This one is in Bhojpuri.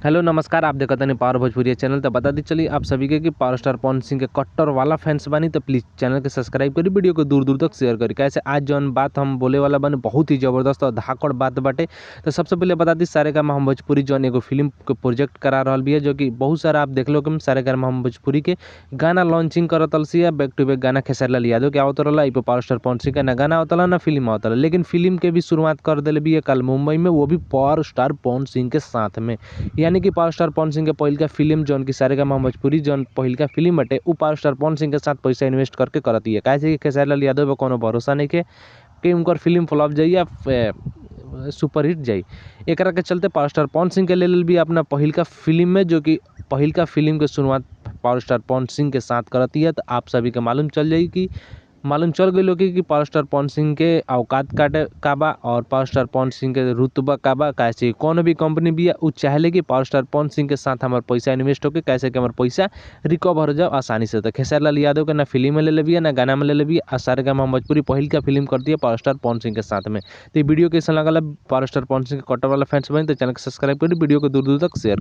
हेलो नमस्कार, आप देखत तानी पावर भोजपुरी चैनल। तो बता दी चली आप सभी के कि पावर स्टार पवन सिंह के कट्टर वाला फैंस बानी तो प्लीज़ चैनल के सब्सक्राइब करी, वीडियो को दूर दूर तक शेयर करी। कैसे आज जौन बात हम बोले वाला बानी बहुत ही जबरदस्त और धाकड़ बात बाटे। तो सबसे पहले बता दी सारेगामा हम भोजपुरी जौन एगो फिल्म के प्रोजेक्ट करा रहल बिया, जो कि बहुत सारा आप देख लो कि सारेगामा हम भोजपुरी के गाना लॉन्चिंग करत अलसिया, बैक टू बैक गाना खेसारी लाल यादव के आवत रहला। ई पावर स्टार पवन सिंह के ना गाना आवत ना फिल्म आवत, लेकिन फिल्म के भी शुरुआत कर दिले बिया कल मुंबई में, वो भी पावर स्टार पवन सिंह के साथ में। यानी कि पावर स्टार पवन सिंह के पहिलका फिल्म जौन की सारेगामा भोजपुरी जौन पहिलका फिल्म बाटे उ पावर स्टार पवन सिंह के साथ पैसा इन्वेस्ट करके करती है। काहे कि खेसारी लाल यादव पर कोनो भरोसा नहीं के उनकर फिल्म फ्लॉप जाई या सुपरहिट जाई। एकरा के चलते पावर स्टार पवन सिंह के लेल भी अपना पहिलका फिल्म में, जो कि पहिलका फिल्म के शुरुआत पावर स्टार पवन सिंह के साथ करती है। तो आप सभी के मालूम चल जाई कि मालूम चल गई कि पावर स्टार पवन सिंह के औकात काटे का बा और पावर स्टार पवन सिंह के रुतबा का बा। कैसे कौन भी कंपनी भी है उ चाहले कि पावर स्टार पवन सिंह के साथ हमार पैसा इन्वेस्ट होके कैसे कि हमार पैसा रिकवर हो जाओ आसानी से। तो खेसारी लाल यादव के ना फिल्म में ले लेबिया ना गाना में ले लेबिया, आ सारेगामा भोजपुरी पहिल का फिल्म कर दिया पावर स्टार पवन सिंह के साथ में। तो वीडियो कैसा लगल पावर स्टार पवन सिंह के कट्टर वाला फैंस बनी तो चैनल के सब्सक्राइब करी, वीडियो को दूर दूर तक शेयर।